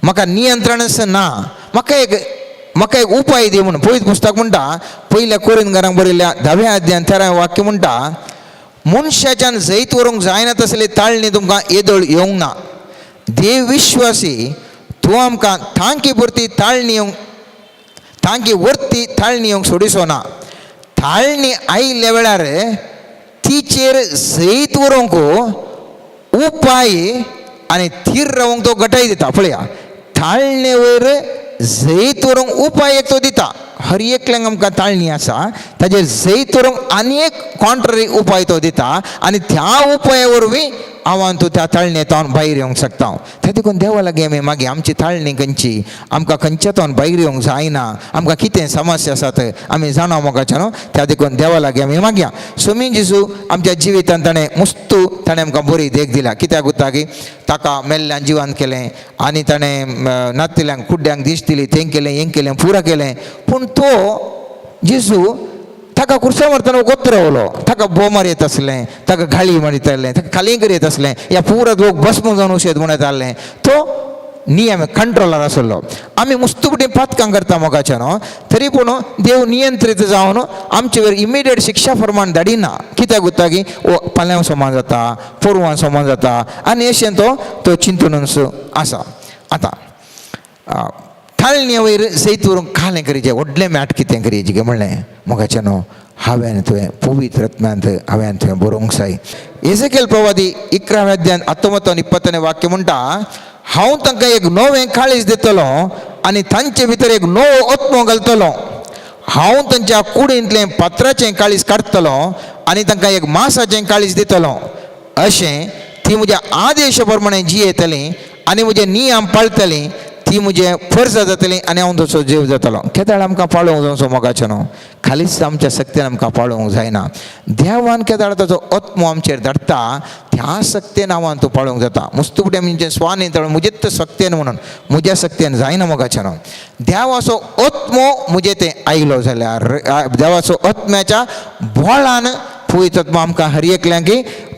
म्हाका नियंत्रणच ना, म्हाका एक उपाय दी म्हणून. पवित्र पुस्तक म्हणटा पयल्या कोरिंथकारांक बरयल्ल्या 10व्या अध्यायान 13व्या वाक्य म्हणटा, मनशाच्यान जैत व्हरूंक जायना तसली ताळणी तुमकां येदोळ येवंक ना. देव विश्वासी, तूं आमकां तांकी पुरती ताळणी येवंक, तांकी वरती ताळणी येवंक सोडिसो ना. ताळणी आयिल्ल्या वेळार तिचेर जैत व्हरूंक उपाय आनी थीर रावंक तो गटाय दिता. पळया, ताळणे वयर जैत व्हरूंक उपाय एक तो दिता. हर एकल्यांक आमकां ताळणी आसा, ताजेर जैत व्हरूंक आनी एक कॉन्ट्ररी उपाय तो दिता आनी त्या उपाया वरवीं हांव तूं त्या ताळणेंतल्यान भायर येवंक शकता. त्या देखून देवा लागीं आमी मागीर आमची ताळणी खंयची, आमकां खंयच्यातून भायर येवंक जायना, आमकां कितें समस्या आसात आमी जाणा मोगाच्या न्हू, त्या देखून देवा लागीं आमी मागया. स्वामी जेजू आमच्या जिवितांत ताणें मुस्तू ताणें आमकां बरी देख दिल्या. कित्याक उरता की ताका मेल्ल्यान जिवान केलें आनी ताणें नातिल्यांक कुड्ड्यांक दीस दिली, तें केलें हें केलें पुरा केलें, पूण तो जेजू ताका खुर्सा मारतना गोत रावलो, ताका बोमार येत आसलें, ताका गाळी मारीत आसलें, ताका खालींकर येत आसलें, ह्या पुरा लोक भस्म जावन वशेत म्हणत आसलें. तो नियम कंट्रोलार आसलो. आमी मुस्तुपटी पातकां करता मोगाच्या न्हू, तरी पूण देव नियंत्रीत जावन आमचे वयर इमिडिएट शिक्षा प्रमाण धाडिना. कित्याक उरता की ओ पाल्यां समान जाता, पोरवां समान जाता आनी अशें तो तो चिंतूनच आसा. आतां ताळणे वयर जैत व्हरूंक कालें करीचें व्हडलें मॅट कितें करीचें काय म्हणलें मोगाचें न्हू, हांवें तुवें पवित्र आत्म्यांत हांवें तुवें बरोवंक जाय. एजेकेल प्रवादी 11व्या अध्यायान 19 आनी 20 वाक्य म्हणटा, हांव तांकां एक नवें काळीज दितलो आनी तांचे भितर एक नवो आत्मो घालतलो. हांव तांच्या कुडींतलें पत्राचें काळीज काडटलो आनी तांकां एक मासाचें काळीज दितलो. अशें ती म्हज्या आदेशा प्रमाणे जियेतलीं आनी म्हजे नियम पाळटलीं, ती म्हजे फर्ज जातली आनी हांव तसो जीव जातलो. केदाळ आमकां पाळोवंक जावचो मोगाचें न्हू, खालीच आमच्या सक्तीन आमकां पाळोवंक जायना. देवान केदाळ ताचो आत्मो आमचेर धाडटा, त्या सक्तेन हांव तूं पाळोवंक जाता. मुस्तुपटे म्हणजे स्वानियंत्रण म्हजेच सक्तेन म्हणून म्हज्या सक्तेन जायना मोगाचें न्हू. देवाचो आत्मो म्हजे तें आयलो जाल्यार देवाचो आत्म्याच्या बोळान पवित्र आत्मो आमकां हर एकल्यांक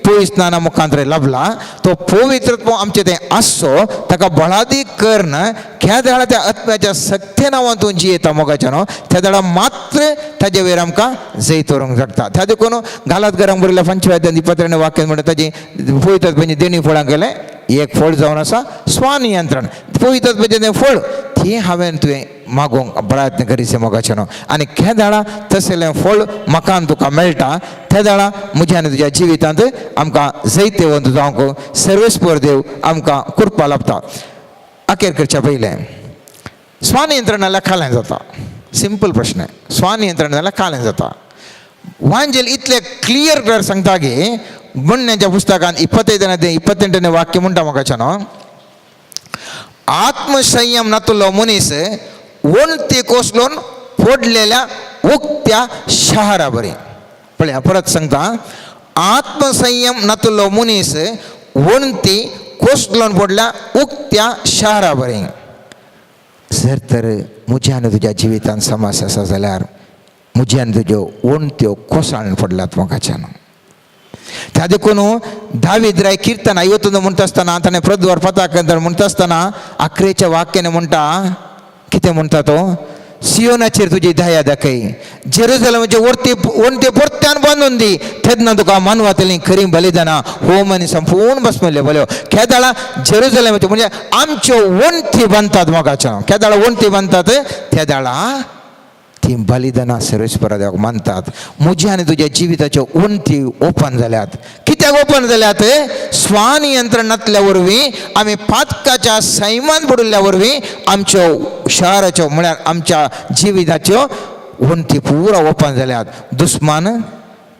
पवित्र स्नाना मुखांतर लाभला. तो पवित्र आत्मो आमचे तें आसचो, ताका बळादीक करून केदाळा त्या आत्म्याच्या सक्तेन हांव तूं जियेता मोगाचें न्हू, त्या वेळार मात्र ताजे वयर आमकां जैत व्हरूंक शकता. त्या देखून गालात घरांक बरयल्या 5व्या अध्यायान 23 वाक्यान म्हणटा, ताजी पवित्र आत्म्याची देणी फळां केलें एक फळ जावन आसा स्वानियंत्रण. पवित्र आत्म्याचें तें फळ तें हांवें तुवें मागोवंक प्रयत्न करीसे मोगाचें न्हू, आनी केदाळा तसलें फळ म्हाका आनी तुका मेळटा, त्या वेळार म्हज्या आनी तुज्या जिवितांत आमकां जैतवंत जावंक सर्वेस्पर देव आमकां कृपा लाभता. अखेर करच्या पयलें स्वानियंत्रण जाल्यार खालें जाता. सिंपल प्रश्न, स्वानियंत्रण जाल्यार खालें जाता. वांजेल इतले क्लियर क्लियर सांगता की गुण्याच्या पुस्तकांत 25ನೇ 28ನೇ वाक्य म्हणटा म्हाका न्हू, आत्मसंयम नातुल्लो मनीस वणती कोसलून फोडलेल्या उक्त्या शहरा बरी. पळया परत सांगता, आत्मसंयम नातुल्लो मनीस वणती कोसलून पडल्या उक्त्या शहरा बरी. जर तर म्हज्या आनी तुज्या जिवितांत समस्या आसा जाल्यार म्हज्या आनी तुज्यो वणत्यो कोसळून पडल्यात मोगाच्यान. त्या देखून दावीद राय किर्तन आयवतून म्हणटा आसतना ताणें प्रद्वार पताक म्हणटा आसतना आखरेच्या वाक्याने म्हणटा, कितें म्हणटा तो? सियोनाचेर तुजी दया दाखय, जेरुजलमाचे वरती वणते परत्यान बांदून दी, तेन्ना तुका मानवातली खरी बलिदानां होम आनी संपूर्ण भस्मले बल्यो. केदाळा जेरुजलमाचे म्हणजे आमच्यो वणती बांदतात मोगाच्या, केदाळा वणती बांदतात तेदाळा ती बलिदानां सर्वेस्परा देवाक मानतात. म्हज्या आनी तुज्या जिविताच्यो वणती ओपन जाल्यात. कित्याक ओपन जाल्यात? स्वानियंत्रण नासल्या वरवीं, आमी पातकाच्या सैमान पडिल्ल्या वरवीं आमच्यो शहराच्यो म्हळ्यार आमच्या जिविताच्यो वणती पुरा ओपन जाल्यात. दुस्मान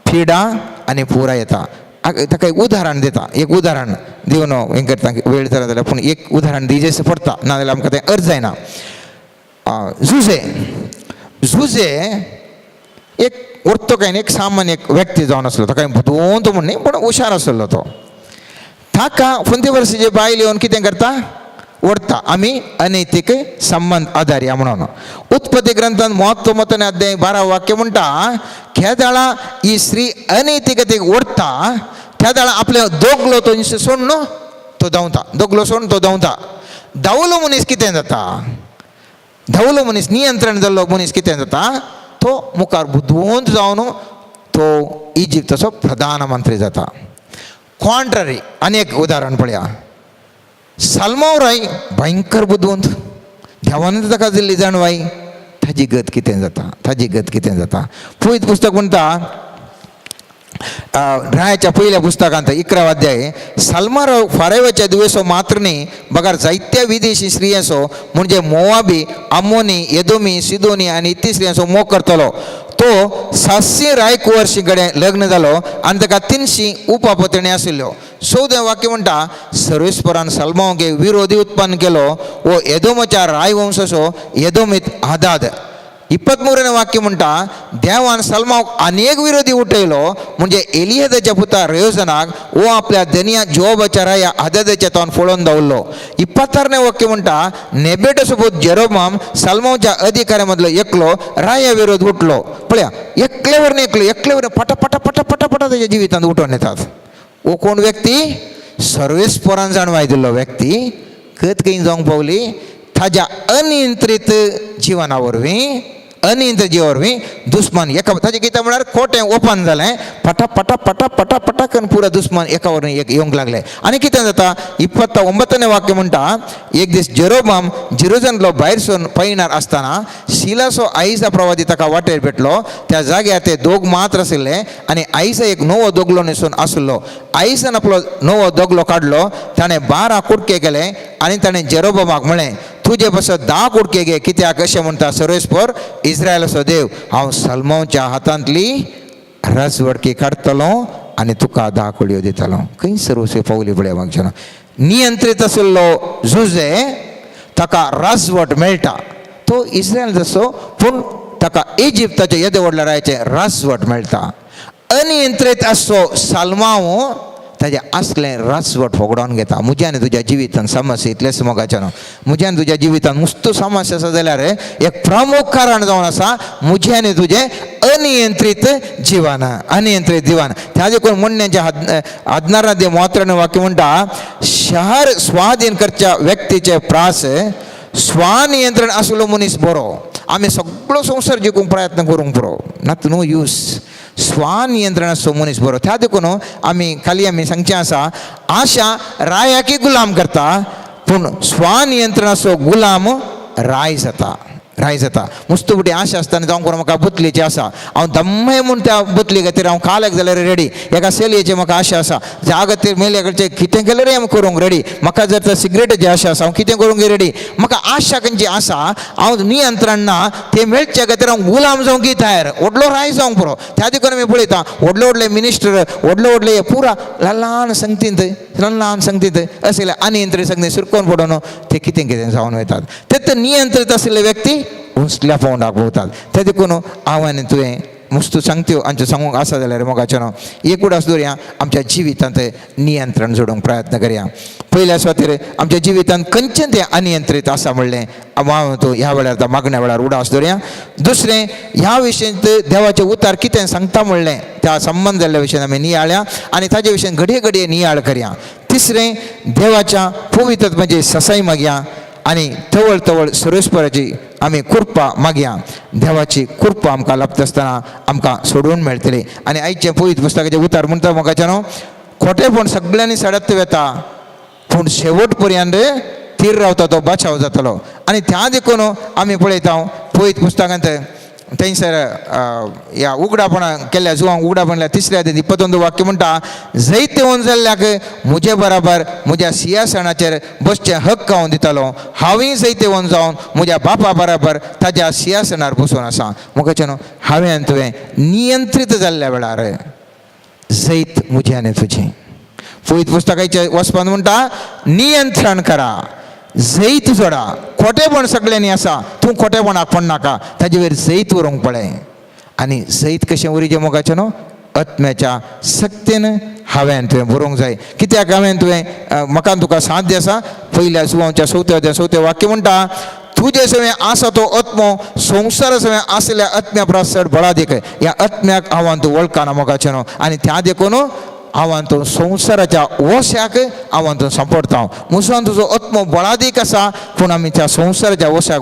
पिडा आनी पुरा येता. ताका एक उदाहरण दिता, एक उदाहरण दिवन हें करता, वेळ जाता जाल्यार पूण एक उदाहरण दिजें पडटा, नाजाल्यार आमकां तें अर्थ जायना. जुजे जुजे एक उरतो काय एक सामान्य एक व्यक्ती जावन आसलो, ताका बुदवंत म्हण न्ही पूण हुशार आसलो तो. ताका फुंते वर्साची बायल येवन कितें करता? ओडटा. आमी अनैतीक संबंद आदारया म्हणून. उत्पत्ती ग्रंथान 39 अध्याय 12 वाक्य म्हणटा, केदाळा ही स्त्री अनैतिकतेक ओडटा त्या दाळा आपले दोगलो तो सोडून न्हू तो धांवता, दोगलो सोडून तो धांवता. धांवलो मनीस कितें जाता? धांवलो मनीस, नियंत्रण जाल्लो मनीस कितें जाता? तो मुखार बुदवंत जावन तो इजिप्ताचो प्रधानमंत्री जाता. कॉन्ट्ररी आनी एक उदाहरण पळया, साल्माव राय भयंकर बुदवंत, देवान ताका दिल्ली जाणवाय, ताजी गत कितें जाता? ताजी गत कितें जाता? पयत पुस्तक म्हणटा, रायाच्या पयल्या पुस्तकांत 11 अध्याय, साल्माराव फारेवाच्या दिवसो मात्र न्ही बगर जायत्या विदेशी स्त्रियांचो म्हणजे मोवाबी, अमोनी, येदोमी, सिदोनी आनी इत्ती स्त्रियांचो मोग करतलो. तो 700 रायकुंवर्शी कडेन लग्न जालो आनी ताका 300 उपापतणी आशिल्ल्यो. 14 वाक्य म्हणटा, सर्वेस्परान सलमांक विरोधी उत्पन्न केलो वो येदोमाच्या रायवंशाचो येदोमीत आदाद. 23ನೇ वाक्य म्हणटा, देवान सलमाक अनेक विरोधी उठयलो म्हणजे एलियदाच्या पुता रयोजनाक वो आपल्या धनिया जोबाच्या राया आदादाच्या तोंड फळोवन दवरलो. 26ನೇ वाक्य म्हणटा, नेबेटाचो पूत जेरोबाम सलमावच्या अधिकाऱ्या मदलो एकलो राया विरोध उठलो. पळया, एकल्यावर एकलो एकल्यावर पटा पटा पटा पटा पटा त्याच्या जिवितांत उठोवन येतात. वो कोण व्यक्ती? सर्वेस्परान जाणवाय दिल्लो व्यक्ती कत खंय जावंक पावली? ताज्या अनियंत्रीत जिवना वरवीं, अनियंत्रीत जिवा वरवीं दुस्मान एका ताजें कितें म्हळ्यार कोटें ओपन जालें, पटा पटा पटा पटा पटा करून पुरा दुस्मान एका वरवीं एक येवंक लागले. आनी कितें जाता? 29ನೇ वाक्य म्हणटा, एक दीस जेरोबाम जेरुजलेमलो भायर सून पयणार आसतना शिलासो आयजा प्रवादी ताका वाटेर भेटलो. त्या जाग्यार ते दोग मात्र आशिल्ले आनी आयजा एक नवो दोगलो न्हेसून आशिल्लो. आयजान आपलो नवो दोगलो काडलो, ताणें 12 कुडके केले आनी ताणें जेरोबामाक म्हळें, तुजे पासत 10 कुडके घे, कित्याक अशें म्हणटा सर्वेस्पर इस्रायलाचो देव, हांव सलमांच्या हातांतली राजवडकी काडटलो आनी तुका 10 कुडयो दितलो. खंय सर्वस्वी पावली पळय मागच्या. नियंत्रीत आशिल्लो जुजे ताका राजवट मेळटा. तो इस्रायल जसो पूण ताका इजिप्ताच्या येदे व्हडल्या रायाचें राजवट मेळटा. अनियंत्रीत आसचो साल्मांव ताजें असलें राजवट होगडावन घेता. म्हज्या आनी तुज्या जिवितान समस्या इतलेंच मोगाचें न्हू, म्हज्या आनी तुज्या जिवितान मुस्त समस्या आसा जाल्यार एक प्रमुख कारण जावन आसा म्हजें आनी तुजें अनियंत्रीत जिवन, अनियंत्रीत जिवन. त्या देखून म्हणण्याच्या हदनाराध्ये 30 वाक्य म्हणटा, शहर स्वाधीन करच्या व्यक्तीचे प्रास स्वनियंत्रण आसलो मनीस बरो. आमी सगळो संवसार जिखूंक प्रयत्न करूंक पुरो, नात नो यूज. स्वनियंत्रण आसचो मनीस बरो. त्या देखून आमी खाली आमी सांगचें आसा, आशा रायाकी गुलाम करता पूण स्वनियंत्रण आसचो गुलाम राय जाता, राय जाता. मुस्त फुडें आशा आसता आनी जावं करून म्हाका बुतलीची आसा, हांव दम्मय म्हूण त्या बुतली खातीर हांव कालेक जाल्यार रेडी. एका सेलयेची म्हाका आशा आसा, जागतीर मेले कडचे कितें केल्यार हांव करूंक रेडी. म्हाका जर तर सिगरेटीची आशा आसा, हांव कितें करूंक रेडी. म्हाका आशा खंयची आसा, हांव नियंत्रण ना, ते मेळचे खातीर हांव गुलाम जावंक तयार, व्हडलो राय जावंक पुरो. त्या देखून आमी पळयता व्हडले व्हडले मिनिस्टर, व्हडले व्हडले पुरा ल्हान ल्हान संगतींत, ल्हान ल्हान संगतींत असले अनियंत्रीत संगतींत सुरकोन पडून ते कितें कितें जावन वयतात. ते नियंत्रीत आशिल्ले व्यक्ती उंचल्या पावंडाक भोंवतात. ते देखून हांव आनी तुवें मुस्तू सांगत्यो आमच्यो सांगूंक आसा जाल्यार मोगाचें एक उडास दवरया, आमच्या जिवितांत नियंत्रण जोडूंक प्रयत्न करया. पयल्या सुवातेर आमच्या जिवितांत खंयचें तें अनियंत्रीत आसा म्हणलें हांव तूं ह्या वेळार आतां मागण्या वेळार उडास दवरया. दुसरें, ह्या विशयांत देवाचें उतार कितें सांगता म्हणलें त्या संबंद जाल्ल्या विशयान आमी नियाळया आनी ताजे विशयान घडये घडये नियाळ करया. तिसरें, देवाच्या पवित्रत्वाची ससाई मागया आनी तवळ तवळ सर्वेस्पराची आमी कृपा मागया. देवाची कृपा आमकां लाभता आसतना आमकां सोडून मेळटली. आनी आयचें पवित्र पुस्तकाचें उतार म्हणटा मोगाचें न्हू, खोटेपण सगळ्यांनी सडत वेता पूण शेवट पर्यंत थीर रावता तो बचाव जातलो. आनी त्या देखून आमी पळयता पवित्र पुस्तकांत थंयसर ह्या उगडापणा केल्ल्या जुवांक उगडापणाल्या तिसऱ्या 21 वाक्य म्हणटा, जैतवंत जाल्ल्याक म्हजे बराबर म्हज्या सिंहासनाचेर बसचें हक्क हांव दितलो, हांवूय जैतवंत जावन म्हज्या बापा बराबर ताज्या सिंहासनार बसून आसा. मोगाचें न्हू, हांवें आनी तुवें नियंत्रीत जाल्ल्या वेळार जैत म्हजें आनी तुजें. पवित्र पुस्तकाचे वचपान म्हणटा नियंत्रण करा, जैत जोडा. खोटेपण सगळ्यांनी आसा, तूं खोटेपणाक पडनाका, ताजे वयर जैत उरोंक पळय. आनी जैत कशें उरीचें मोगाचें न्हू, आत्म्याच्या सक्तेन हांवें तुवें बरोवंक जाय. कित्याक हांवें तुवें म्हाका तुका साध्य आसा. पयल्या जुवांच्या चवथ्या चवथें वाक्य म्हणटा, तुजे सवें आसा तो आत्मो संवसारा सवें आसल्या आत्म्या परस चड बळादीक. ह्या आत्म्याक हांव तूं वळखना मोगाचें न्हू, आनी त्या देखून हांव तूं संवसाराच्या वश्याक हांव तूं सांपडटा. म्हजो तुजो आत्मो बळादीक आसा पूण आमी त्या संवसाराच्या वश्याक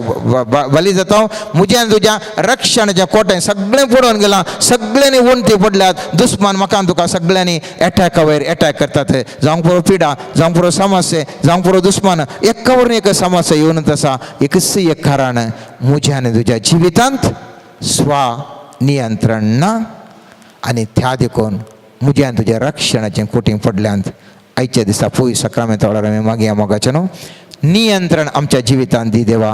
बली जाता. म्हज्या आनी तुज्या रक्षणाच्या कोटें सगळें पडून गेलां, सगळ्यांनी वण्टी पडल्यात. दुस्मान म्हाका तुका सगळ्यांनी एटॅका वयर एटॅक करतात. जावंक पुरो पिडा, जावंक पुरो समस्या, जावंक पुरो दुस्मान, एका वरून एक समस्या येवनच आसा. एकच एक कारण, म्हज्या आनी तुज्या जिवितांत स्व नियंत्रण ना आनी त्या देखून म्हज्या आनी तुज्या रक्षणाचें कोटीं पडल्यांत. आयच्या दिसा पयस सक्रामेंता वेळार आमी मागया मोगाचें न्हू, नियंत्रण आमच्या जिवितांत दी देवा.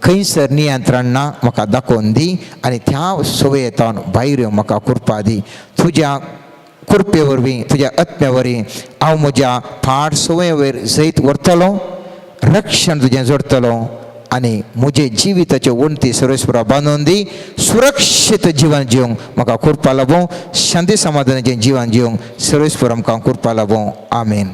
खंयसर नियंत्रण ना म्हाका दाखोवन दी आनी त्या सवयेंतावन भायर येवंक म्हाका कृपा दी. तुज्या कृपे वरवीं, तुज्या आत्म्या वरवीं हांव म्हज्या फाट संवये वयर जैत व्हरतलो, रक्षण तुजें जोडतलो आनी म्हजे जिविताच्यो वण्टी सर्वेस्परा बांदून दी. सुरक्षीत जिवन जिवंक म्हाका कृपा लाभों, शांती समाधानाचें जिवन जिवंक सर्वेस्पर आमकां कृपा लाभों. आमेन.